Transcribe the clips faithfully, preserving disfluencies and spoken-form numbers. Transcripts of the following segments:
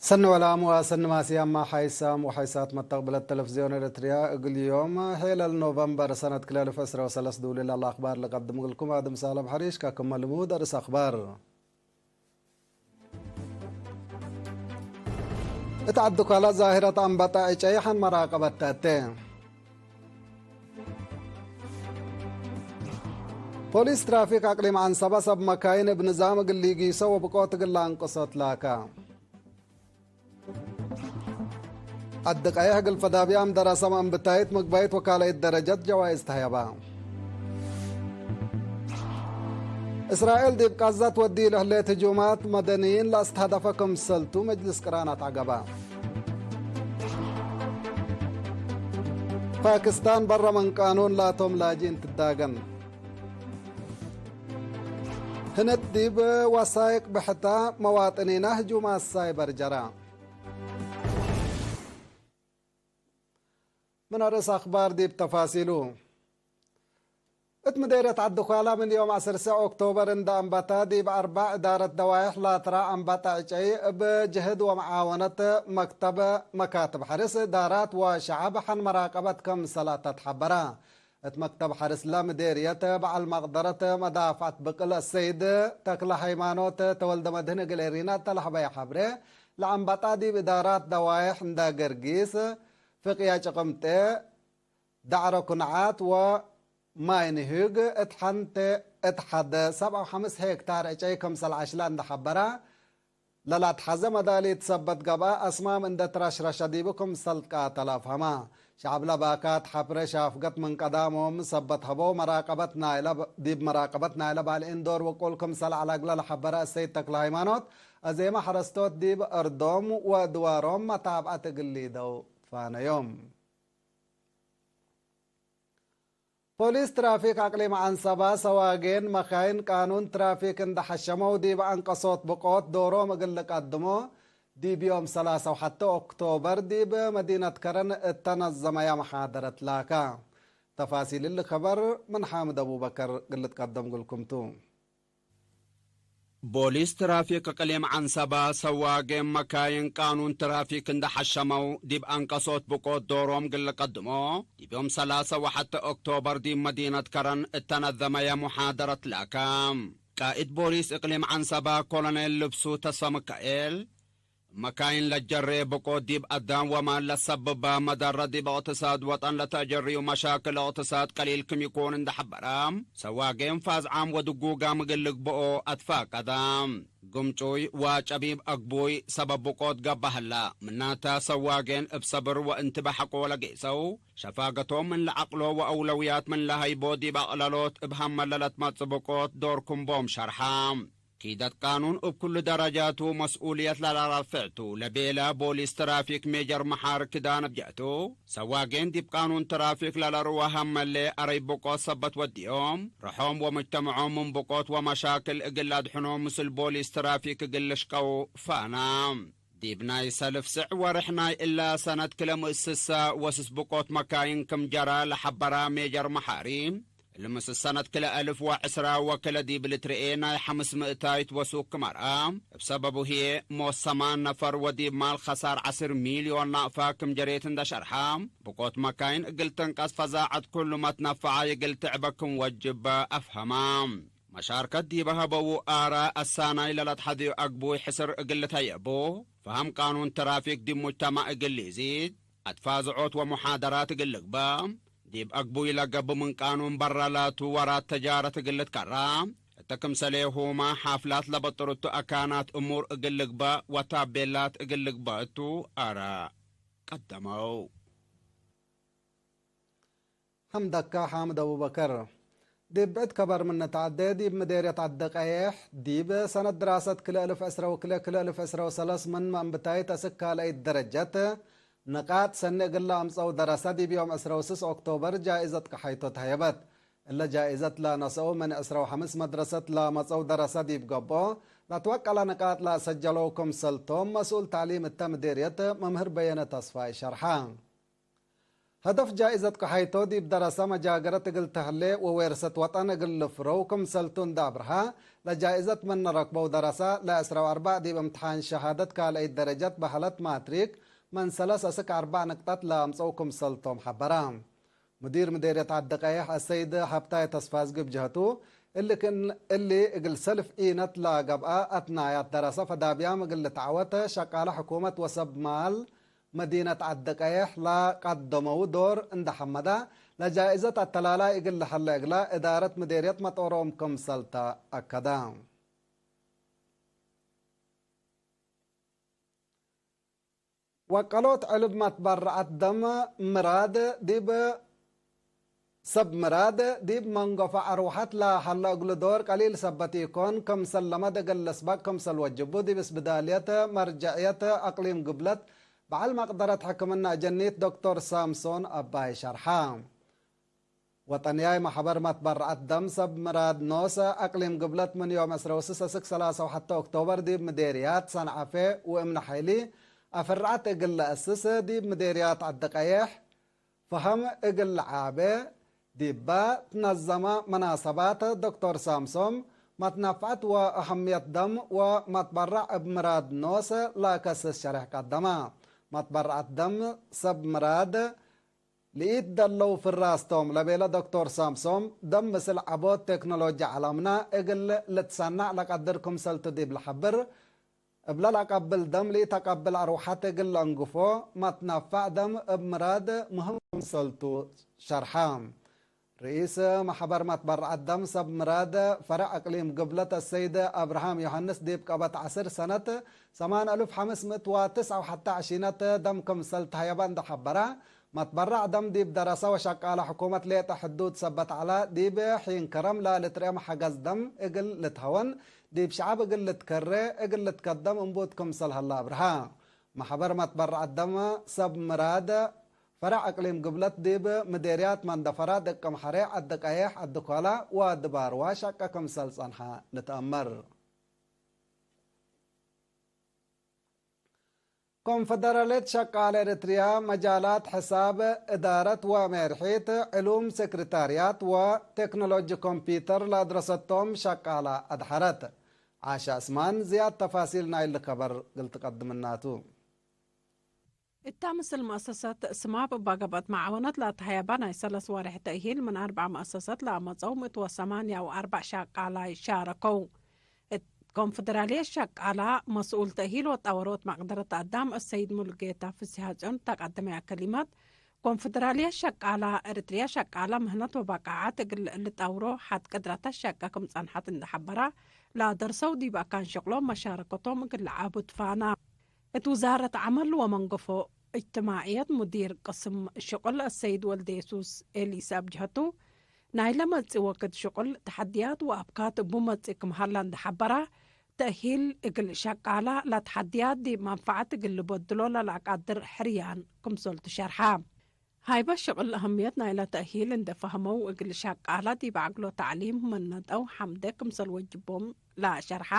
ሰኒ ወላም ወሰኒ ማስያማ ሓይሳም ወሓይሳት መተቅብለት ተለፍዝዮን ኤረትርያ፣ እግል ዮም ሔለል ኖቨምበር ሰነት ክልኤ አልፍ ዕስረ ወሰለስ ዱሊል አልአክባር ልቀድም እግልኩም አድም ሳልም ሐሪሽ ከክመ ልሙድ አርእስ አክባር። እት ዐዲ ኮላ ዛሂረት አንበጣ ዕጨይ ሐን መራቀበት ተአቴ። ፖሊስ ትራፊክ አቅሊም ዐንሰበ ሰብ መካይን እብ ንዛም እግል ሊጊሶ ወብቆት እግል ለአንቅሶ ትላከ። ዐዲ ቀይሕ እግል ፈዳብያም ደረሰ መእንብታይት ምግባይት ወካልአይት ደረጀት ጀዋይዝ ተህየበ። እስራኤል ዲብ ቃዛት ወዲ ለህሌት ህጁማት መደንይን ለአስተህደፈ ክምሰልቱ መጅልስ ቅራናት ዐገበ። ፓክስታን በረ ምን ቃኑን ላቶም ላጅኢን ትዳገን። ህንድ ዲብ ወሳይቅ ብሕታ መዋጥኒና ህጁማት ሳይበር ጀራ። ምን አርእስ አክባር ዲብ ተፋሲሉ። እት ምዴርየት ዐዲ ኳላ ምን ዮም ዐስር ሰዕ ኦክቶበር እንደ አንበታ ዲብ አርባዕ እዳረት ደዋይሕ ላትራ አንበጣ ዕጨይ እብ ጅህድ ወመዓወነት መክተብ መካትብ ሐርስ እዳራት ወሸዐብ ሐን መራቀበት ክምሰል አተትሐበራ። እት መክተብ ሐርስለ ምዴርየት በዐል መቅደረት መዳፍዐት ብቅል አሰይድ ተክለ ሃይማኖት ተወልደ መድህን እግል ኤሪና እተ ለሀበየ ሐብሬ፣ ለአንበጣ ዲብ እዳራት ደዋይሕ እንደ ገርጊስ፣ ፍቅያ ጭቅምጤ፣ ዳዕረ ኩንዓት ወማይንሂግ እት ሐንቴ እት ሐደ ሰብዓ ወሐምስ ሄክታር ዕጨይ ክምሰል ዐሽለ እንደ ሐበራ፣ ለላትሐዘ መዳሊት ሰበት ገብአ፣ አስማም እንደ ትረሽረሸ ዲቡ ክምሰል ትቃተለ አፍሀማ። ሸዐብ ለባካት ሐፍረ ሻፍገት ምን ቀዳሞም ሰበት ሀበው፣ መራቀበት ናይለ፣ ዲብ መራቀበት ናይለ ባልዒን ዶር ውቁል ክምሰል ዐለ እግለ ለሐበረ እሰይድ ተክለ ሃይማኖት፣ አዜመ ሐረስቶት ዲብ አርዶም ወድዋሮም መታብዐት እግል ሊደው ትፋነዮም። ፖሊስ ትራፊክ አቅሊም ዐንሰባ፣ ሰዋጌን መካይን ቃኑን ትራፊክ እንደ ሐሸመው ዲብ አንቀሶት ብቆት ዶሮም እግል ልቀድሞ፣ ዲብ ዮም ሰላሰ ወሐቴ ኦክቶበር ዲብ መዲነት ከረን እተነዘመየ መሓደረት ላከ። ተፋሲል እሊ ከበር ምን ሓምድ አቡበከር እግል ልትቀደም እግልኩም ቱ። ቦሊስ ትራፊክ እቅሊም ዐንሰባ፣ ሰዋጌን መካይን ቃኑን ትራፊክ እንደ ሐሸመው፣ ዲብ አንቀሶት ብቆት ዶሮም እግል ልቀድሞ፣ ዲብ ዮም ሰላሰ ወሐቴ ኦክቶበር ዲብ መዲነት ከረን እተነዘመየ ሙሓደረት ላከ። ቃእድ ቦሊስ እቅሊም ዐንሰባ ኮሎኔል ልብሱ ተስፈ ምካኤል፣ መካይን ለጀሬ ብቆት ዲብ አዳም ወማል ለሰብበ መደረ ዲብ እቅትሳድ ወጠን ለተአጀርዩ መሻክል እቅትሳድ ቀሊል ክም ይኮን እንደ ሐበረ፣ ሰዋጌን ፋዝዓም ወድጉጋም እግል ልግብኦ አትፋቀደ። ግምጩይ ወጨቢብ አግቡይ ሰበብ ብቆት ገብአ ህለ። ምናተ ሰዋጌን እብ ሰብር ወእንትበሐቆ ለጌሰው፣ ሸፋገቶም ምን ለዐቅሎ ወአውለውያት ምን ለሀይቦ ዲብ አቅለሎት እብ ሀመ ለለትመጽእ ብቆት ዶር ክም ቦም ሸርሐ። ኪደት ቃኑን እብ ኩሉ ደረጃቱ መስኡልየት ለለረፍዕ ቱ ለቤለ ቦሊስ ትራፊክ ሜጀር መሓር ክዳን ብጀእቱ፣ ሰዋጌን ዲብ ቃኑን ትራፊክ ለለርወ ሀመሌ አረይ ብቆት ሰበት ወድዮም፣ ርሖም ወምጅተምዖም ምን ብቆት ወመሻክል እግል ለአድሕኖ ምስል ቦሊስ ትራፊክ እግል ልሽቀው ፋና። ዲብ ናይ ሰልፍ ስዕ ወርሕ ናይ እለ ሰነት ክለ ምእስሰ ወስስ ብቆት መካይን ክም ጀራ ለሐበራ ሜጀር መሓሪ፣ እሊ ምስል ሰነት ክለ አልፍ ወዕስራ ወክለ ዲብ ልትርኤ ናይ ሐምስ ምእታይት ወሱክ ክም አርአ፣ እብ ሰበቡ ህዬ ሞት ሰማን ነፈር ወዲብ ማል ከሳር ዐስር ሚልዮን ናቅፋ ክም ጀሬት እንደ ሸርሐ፣ ብቆት መካይን እግል ትንቀስ ፈዛዐት ኩሉ መትነፈዓይ እግል ትዕበ ክም ወጅብ አፍሀማ። መሻርከት ዲበ ሀበዉ አራ አሳናይ ለለትሐድዩ አግቡይ ሕስር እግል ልትሀየቡ፣ ፈሀም ቃኑን ትራፊክ ዲብ ሙጅተማዕ እግል ሊዚድ፣ አትፋዝዖት ወሙሓደራት እግል ልግበእ፣ ዲብ አግቡይ ለገብእ ምን ቃኑን በረ ላቱ ወራት ተጃረት እግል ልትከራ፣ እተ ክምሰሌሁመ ሓፍላት ለበጥርቱ አካናት እሙር እግል ልግበእ ወታቤላት እግል ልግበእ ቱ አረ ቀደመው። ሐምደካ ሓምድ አቡበከር። ዲብ ብዕድ ከበር ምን ንትዐዴ፣ ዲብ ምዴርየት ዐዲ ቀየሕ፣ ዲብ ሰነት ድራሰት ክልኤ እልፍ ዕስረ ወክልኤ ክልኤ እልፍ ዕስረ ወሰለስ ምን መእንብታይት አስክ ካልአይት ደረጀት ንቃጥ ሰኒ እግል ለአምጸው ደረሰ፣ ዲብ ዮም ዕስረ ወስስ ኦክቶበር ጃኢዘት ቀሓይቶ ተሀየበት። እለ ጃኢዘት ለነሰአው ምን ዕስረ ወሐምስ መድረሰት ለመጸው ደረሰ ዲብ ገብኦ፣ ለትወቀለ ንቃጥ ለአሰጀለው ክምሰልቶም መስኡል ተዕሊም እተ ምዴርየት መምህር በየነ ተስፋይ ሸርሐ። ሀደፍ ጃኢዘት ከሐይቶ ዲብ ደረሰ መጃገረት እግል ተህሌ ወዌርሰት ወጠን እግል ልፍረው ክምሰልቱ እንደ አብርሃ፣ ለጃኢዘት ምነ ረክበው ደረሰ ለዐስራ ወአርበዕ ዲብ እምትሓን ሸሃደት ካልአይት ደረጀት በሀለት ማትሪክ ምን ሰለስ እስክ አርበዕ ንቅጠት ለአምጸው ክምሰልቶም ሐበረ። ሙዲር ምዴርየት ዐዲ ቀይሕ አሰይድ ሀብታይ ተስፋዝጊ ብጀህቱ፣ እሊ ክን-፣ እሊ እግል ሰልፍ ዒነት ለገብአ አትናያት ደረሰ ፈዳብያም እግል ልትዐወት ሸቃለ ሕኩመት ወሰብ ማል መዲነት ዐዲ ቀይሕ ለቀደመው ዶር እንደ ሐመዳ፣ ለጃኢዘት አተላላይ እግል ለሀለ እግለ እዳረት ምዴርየት መጦሮም ክምሰል ተአከደ። ወቀሎት ዕልብ መትበረዐት ደም ምራድ ዲብ ሰብ ምራድ ዲብ መንገፎ አርወሐት ለሀለ እግሉ ዶር ቀሊል ሰበት ኢኮን፣ ክምሰል ለመድ እግል ልስበቅ ክምሰል ወጅቡ፣ ዲብ እስብዳልየት መርጀዕየት አቅሊም ግብለት በዐል መቅደረት ሕክምና አጀኒት ዶክቶር ሳምሶን አባይ ሸርሐ። ወጠንያይ መሕበር መትበረዐት ደም ሰብ ምራድ ኖሰ አቅሊም ግብለት ምን ዮም ዕስራ ወስስ እስክ ሰላሳ ወሐተ ኦክቶበር ዲብ ምዴርያት ሰንዓፌ ወእምነ ሐይሊ አፍርዐት እግል ለአስስ ዲብ ምዴርያት ዐዲ ቀየሕ ፈሀም እግል ለዓቤ ዲባ ትነዘመ መናሰባት ዶክቶር ሳምሶም መትነፈዐት ወአሀምየት ደም ወመትበረዕ እብ ምራድ ኖሰ ለከስስ ሸሬሕ ቀደመ። መትበረዐት ደም ሰብ ምራድ ለኢትደለው ፍራስ ቶም ለቤለ ዶክቶር ሳምሶም፣ ደም ምስል ዐቦት ቴክኖሎጂ ዐለምነ እግል ልትሰነዕ ለቀድር ክምሰልቱ ዲብ ለሐብር፣ እብለ ለቀብል ደም ለኢተቀብል አርወሐት እግል ለአንግፎ፣ መትነፈዕ ደም እብ ምራድ ምህም ክምሰልቱ ሸርሐ። ርኢስ መሕበር መትበረዐት ደም ሰብ ምራድ ፈረዕ እቅሊም ግብለት አሰይድ አብርሃም ዮሐንስ ዲብ ቀበት ዐስር ሰነት ሰማን አልፍ ሐምስ ምእት ወትስዓ ወሐተ ዐሺነት ደም ክምሰል ተሀየበ እንደ ሐበረ፣ መትበረዕ ደም ዲብ ደረሰ ወሸቃለ ሕኩመት ሌጠ ሕዱድ ሰበት ዐለ፣ ዲብ ሒን ከረም ለልትርኤም ሐገዝ ደም እግል ልትሀወን፣ ዲብ ሸዐብ እግል ልትከሬ፣ እግል ልትከደም እንቡት ክምሰል ሀለ አብርሃ። መሕበር መትበረዐት ደም ሰብ ምራድ ፈረዕ እቅሊም ግብለት ዲብ ምዴርያት መንደፈራ፣ ደቀምሐሬ፣ ዐዲ ቀየሕ፣ ዐዲ ኮላ ወአድባርዋ ሸቀ ክምሰል ጸንሐ ልትአመር። ኮንፈደራልየት ሸቃለ ኤረትርያ መጃላት ሕሳብ፣ እዳረት ወሜርሒት፣ ዕሉም፣ ሴክሬታርያት ወቴክኖሎጂ ኮምፒተር ለአድረሰቶም ሸቃላ አድሐረት። ዓሻ እስማን ዝያድ ተፋሲል ናይሊ ከበር እግል ትቀድምናቱ። እታ ምስል መአሰሰት ስማፕ እባ ገብአት መዓወነት ለአትሀየባ ናይ ሰለስ ዋሬሕ ተእሂል ምን አርበዕ መአሰሰት ለአመጸው ምእት ወሰማንያ ወአርበዕ ሸቃላይ ሻረከው። እት ኮንፈደራልየት ሸቃላ መስኡል ተእሂል ወጣወሮት መቅደረት አዳም አሰይድ ሙሉጌታ ፍስሐጽዮን እተ ቀደመያ ከሊመት፣ ኮንፈደራልየት ሸቃላ ኤረትርያ ሸቃላ ምህነት ወበቃዐት እግል ልጣውሮ ሐድ ቅድረተ ሸቀ ክም ጸንሐት እንደ ሐበራ፣ ለአደርሰው ዲብ አካን ሸቅሎም መሻረከቶም እግል ለዓቡ ትፋና። እት ውዛረት ዐመል ወመንገፎ እጅትማዕየት ሙዲር ቅስም ሽቁል አሰይድ ወልደየሱስ ኤሊስ አብ ጀሀቱ፣ ናይለ መጽእ ወክድ ሽቁል ተሐድያት ወአብካት እቡ መጽእ ክም ሀለ እንደ ሐበራ፣ ተእሂል እግል ሸቃላ ለተሐድያት ዲብ መንፈዐት እግል ልበድሎ ለለአቃድር ሕርያን ክምሰልቱ ሸርሐ። ሃይበ ሽቅል አህምየት ናይለ ተእሂል እንዴ ፈሀመው፣ እግል ሸቃላ ዲብ ዐግሎ ተዕሊም መነጠው ሐምዴ ክምሰል ወጅቦም ለሸርሐ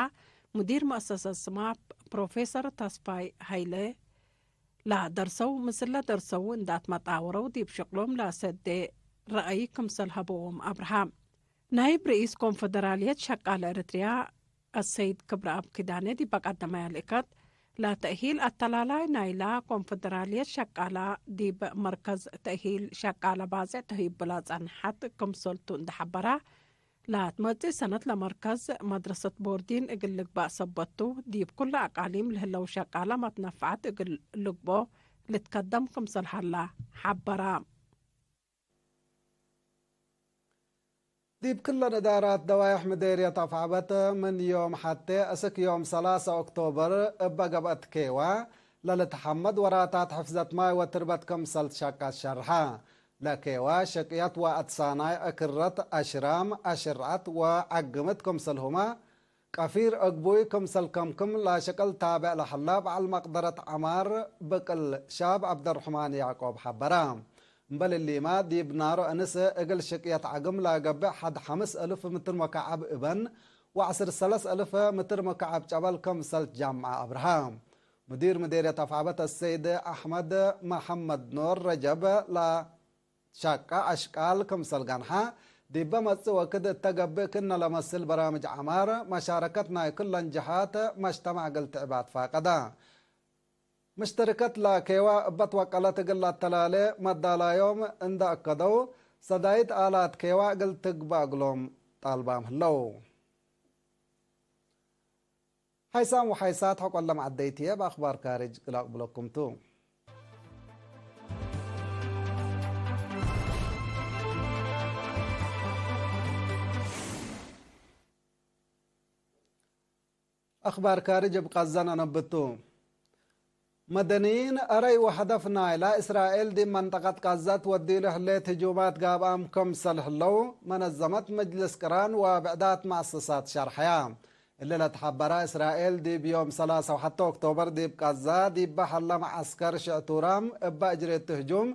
ሙዲር መአሰሰት ስማፕ ፕሮፌሰር ተስፋይ ሀይለ፣ ለደርሰው ምስለ ደርሰው እንደ አትመጣወረው ዲብ ሽቅሎም ለሰዴ ረአይ ክምሰል ሀበዎም አብርሃም። ናይብ ርኢስ ኮንፈደራልየት ሸቃለ ኤረትርያ አሰይድ ክብረአብ ኪዳነ ዲበ ቀደመያ ልእከት፣ ለተእሂል አተላላይ ናይላ ኮንፈደራልየት ሸቃላ ዲብ መርከዝ ተእሂል ሸቃለ ባጼዕ ተህይብላ ጸንሐት ክምሰልቱ እንደ ሐበራ፣ ለትመጽእ ሰነት ለመርከዝ መድረሰት ቦርዲን እግል ልግባእ ሰበት ቱ፣ ዲብ ኩለ አቃሊም ለህለው ሸቃላ መትነፈዐት እግል ልግቦ ልትከደም ክምሰል ሀላ ሐበራ። ዲብ ክለን እዳራት ደዋይሕ ምዴርየት አፍዐበት ምን ዮም ሐቴ እስክ ዮም ሰላሳ ኦክቶበር እበ ገብአት ኬዋ ለልትሐመድ ወራታት ሕፍዘት ማይ ወትርበት ክምሰል ትሸቀት ሸርሐ። ለኬዋ ሽቅየት ወአትሳናይ፣ ዕክረት፣ አሽራም፣ አሽርዐት ወዐግምት ክምሰልሁመ ቀፊር እግቡይ ክምሰል ከምክም ለሽቅል ታብዕ ለሀላ በዐል መቅደረት ዐማር ብቅል ሻብ ዐብደርሕማን ያዕቆብ ሐበረ። እምበል እሊመ፣ ዲብ ናሮ እንስ እግል ሽቅየት ዐግም ለገብእ ሐድ ሐምስ እልፍ ምትር መካዐብ እበን ወዐስር ሰለስ እልፍ ምትር መካዐብ ጨበል ክምሰል ትጃምዐ አብርሃ። ሙዲር ምዴርየት አፍዐበት አሰይድ አሕመድ መሐመድ ኖር ረጀብ ለ ሸቀ አሽቃል ክምሰል ገንሐ፣ ዲበ መጽእ ወክድ እተ ገብእ ክእነ ለመስል በራምጅ ዐማር፣ መሻረከት ናይ ክለን ጀሃት መጅተማዕ እግል ትዕብ አትፋቀደ። ምሽተርከት ለኬዋ እበ ትወቀለት እግል ለአተላሌ መዳላዮም እንደ አከደው፣ ሰዳይት አላት ኬዋ እግል ትግበእ እግሎም ጣልባም ህለው። ሓይሳም ወሓይሳት ሐቆ ለመዐደይትዬ እብ አክባር ካርጅ እግል አቅብለኩም ቱ። አክባር ካርጅ እብ ቀዘ ነነብቱ። መደንይን አረይ ወሀደፍ ናይላ እስራኤል ዲብ መንጠቀት ቀዘ ትወድዩ ለህሌት ህጁማት ጋብአም ክምሰል ህለው፣ መነዘመት መጅልስ ቅራን ወብዕዳት መአሰሳት ሸርሐያ። እሊ ለትሐበረ፣ እስራኤል ዲብ ዮም ሰላሳ ወሐቴ ኦክቶበር ዲብ ቀዘ ዲበ ሀለ መዐስከር ሽዕቱራም እበ አጅሬቱ ህጁም፣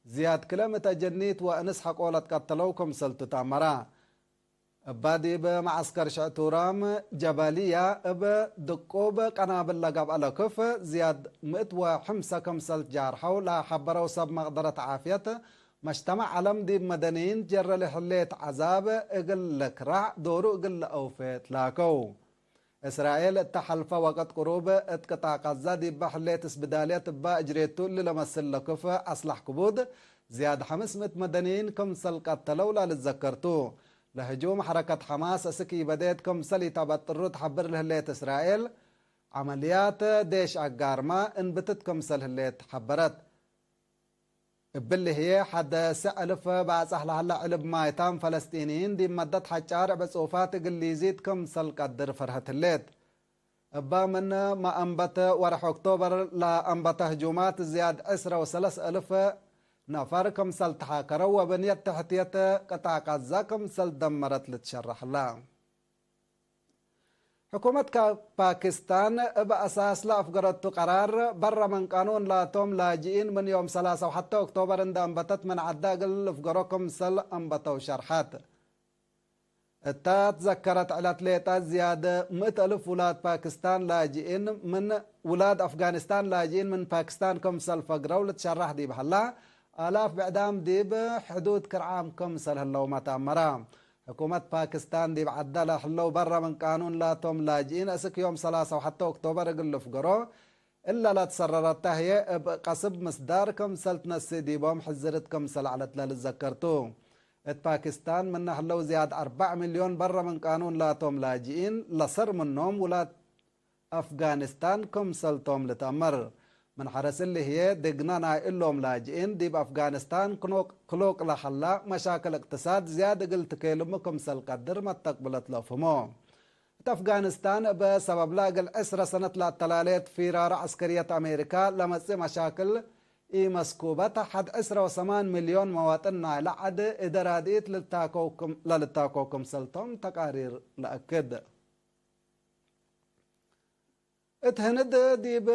ዝያድ ክለ ምእት አጀኒት ወእንስ ሐቆ ለትቀተለው ክምሰልቱ ተአመረ። እበ ዲብ መዐስከር ሽዕቱራም ጀበልያ እብ ድቁብ ቀናብል ለገብአ ለክፍ ዝያድ ምእት ወሐምሰ ክምሰል ጃርሐው ለሐበረው ሰብ መቅደረት ዓፍየት፣ መጅተመዕ ዐለም ዲብ መደንይን ጀረ ለህሌት ዐዛብ እግል ልክራዕ ዶሩ እግል ለአውፌ ትላከው። እስራኤል እተ ሐልፈ ወቅት ቅሩብ እት ቅጣዕ ቀዛ ዲበ ህሌት እስብዳልየት እበ እጅሬቱ እሊ ለመስል ለክፍ አስላሕ ክቡድ ዝያድ ሐምስ ምእት መደንይን ክምሰል ቀተለው ለልትዘከር ቱ። ለህጁም ሐረከት ሐማስ እስክ ኢበዴት ክምሰል ኢተበጥሩ ተሐብር ለህሌት እስራኤል፣ ዐመልያት ዴሽ አጋርመ እንብትት ክምሰል ህሌት ሐበረት። እብሊ ህዬ፣ ሐደ ስዕ እልፍ ባጽሕ ለሀለ ዕልብ ማይታም ፈለስጢንይን ዲብ መደት ሐጫርዕ ብጹፋት እግል ሊዚድ ክምሰል ቀድር ፈርሀት ህሌት። እበ ምን መአንበት ወርሕ ኦክቶበር ለአንበተ ህጁማት ዝያድ ዕስረ ወሰለስ እልፍ ነፈር ክምሰል ተሓከረው ወብንየት ተሕትየት ቅጣዕ ቀዛ ክምሰል ደመረት ልትሸረሕ ህለ። ሕኩመት ካ-፣ ፓኪስታን እብ አሳስ ለአፍገረቱ ቀራር፣ በረ ምን ቃኑን ላቶም ላጅኢን ምን ዮም ሰላሳ ወሐቴ ኦክቶበር እንደ አንበተት ምን ዐዳ እግል ልፍገሮ ክምሰል አንበተው ሸርሐት። እተ ትዘከረት ዕለት ሌጠ ዝያድ ምእት እልፍ ውላድ ፓኪስታን ላጅኢን ምን፣ ውላድ አፍጋኒስታን ላጅኢን ምን ፓኪስታን ክምሰል ፈግረው ልትሸራሕ ዲብ ሀላ፣ አላፍ ብዕዳም ዲብ ሕዱድ ክርዓም ክምሰል ህለውመ ተአመረ። ሕኩመት ፓኪስታን ዲብ ዐዳ ለህለው በረ ምን ቃኑን ላቶም ላጅኢን እስክ ዮም ሰላሳ ወሐቴ ኦክቶበር እግል ልፍገሮ፣ እለ ለትሰረረተ ህዬ እብ ቀስብ ምስዳር ክምሰል ትነስእ ዲቦም ሕዝርት ክምሰል ዐለት ለልትዘከር ቱ። እት ፓኪስታን ምነ ህለው ዝያድ አርበዕ ሚልዮን በረ ምን ቃኑን ላቶም ላጅኢን፣ ለሰር ምኖም ውላድ አፍጋኒስታን ክምሰልቶም ልትአመር። ምን ሐረስ እሊ ህዬ፣ ድግነ ናይ እሎም ላጅኢን ዲብ አፍጋኒስታን ክኖ-፣ ክሎቅ ለሀላ መሻክል እቅትሳድ ዝያድ እግል ትኬልሙ ክምሰል ቀድር መተቅብለት ለአፍህሞ። እት አፍጋኒስታን እበ ሰበብላ እግል ዕስረ ሰነት ለአተላሌት ፊራር ዐስከርየት አሜሪካ ለመጽእ መሻክል ኢመስኩበት፣ ሐድ ዕስረ ወሰማን ሚልዮን መዋጥን ናይለ ዐድ እደራድኢት ለልታከው ክም-፣ ለልታከው ክምሰልቶም ተቃሪር ለአክድ። እት ህንድ ዲብ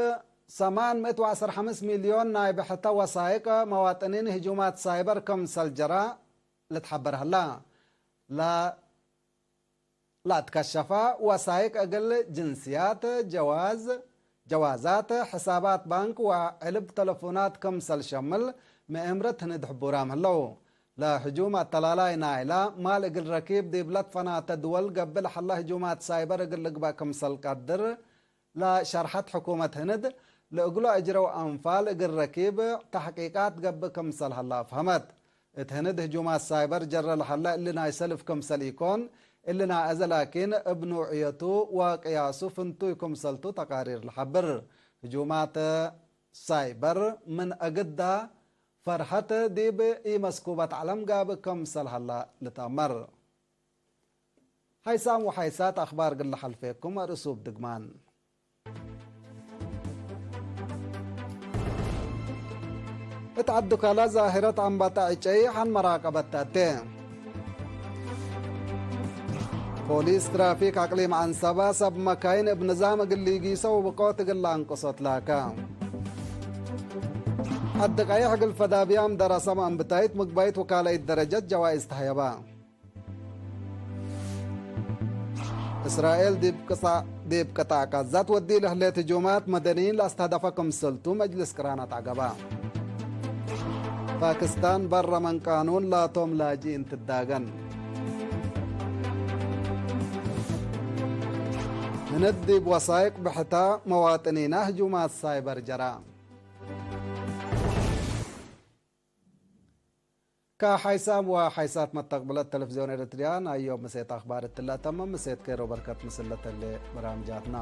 ሰማን ምእት ወዐስር ሐምስ ሚልዮን ናይ ብሕተ ወሳይቅ መዋጥኒን ህጁማት ሳይበር ክምሰል ጀራ ልትሐበር ሀላ። ለ-፣ ለአትከሸፈ ወሳይቅ እግል ጅንስያት፣ ጀዋዝ፣ ጀዋዛት፣ ሕሳባት ባንክ ወዕልብ ተለፎናት ክምሰል ሸምል ምእምረት ህንድ ሕቡራም ህለው። ለህጁም አተላላይ ናይላ ማል እግል ረኪብ ዲብ ለትፈናተ ድወል ገብእ ለሀላ ህጁማት ሳይበር እግል ልግበእ ክምሰል ቀድር ለሸርሐት ሕኩመት ህንድ፣ ለእግሉ አጅረው አንፋል እግል ረኪብ ተሕቂቃት ገብእ ክምሰል ሀላ አፍሀመት። እት ህንድ ህጁማት ሳይበር ጀረ ለሀለ እሊ ናይ ሰልፍ ክምሰል ኢኮን፣ እሊ ናይ አዘ ላኪን እብ ኑዕየቱ ወቅያሱ ፍንቱይ ክምሰልቱ ተቃሪር ለሐብር። ህጁማት ሳይበር ምን አግዳ ፈርሀት ዲብ ኢመስኩበት ዐለም ጋብእ ክምሰል ሀላ ልትአመር። ሐይሳም ወሐይሳት አክባር እግል ለሐልፌኩም አርእሱ እብ ድግማን። እት ዐድ ዱካላ ዛህረት አንበጣ ዕጨይ ሐን መራቀበት ተአቴ። ፖሊስ ትራፊክ አቅሊም ዐንሰበ ሰብ መካይን እብ ንዛም እግል ሊጊሰው ብቆት እግል ለአንቅሶ ትላከ። ዐድ ቀይሕ እግል ፈዳብያም ደረሰ መአንብታይት ምግባይት ወካላይት ደረጀት ጀዋይዝ ተሀየበ። እስራኤል ዲብ ቅጻ-፣ ዲብ ቅጣዕ ጋዛት ወዲ ለህሌት ህጁማት መደንይን ለአስተህደፈ ክምሰልቱ መጅልስ ቅራን አትዐገበ። ፓክስታን በረ ምን ቃኑን ላቶም ላጅኢን ትዳገን። ህንድ ዲብ ወሳይቅ ብሕታ መዋጥኒና ህጁማት ሳይበር ጀራ። ከሐይሳም ወሐይሳት መተቅብለት ተለፍዝዮን ኤረትርያ ናይ ዮም ምሴት አክባር እትለ ተምም። ምሴት ኬሮ በርከት ምስል ለተሌ በራምጃትና።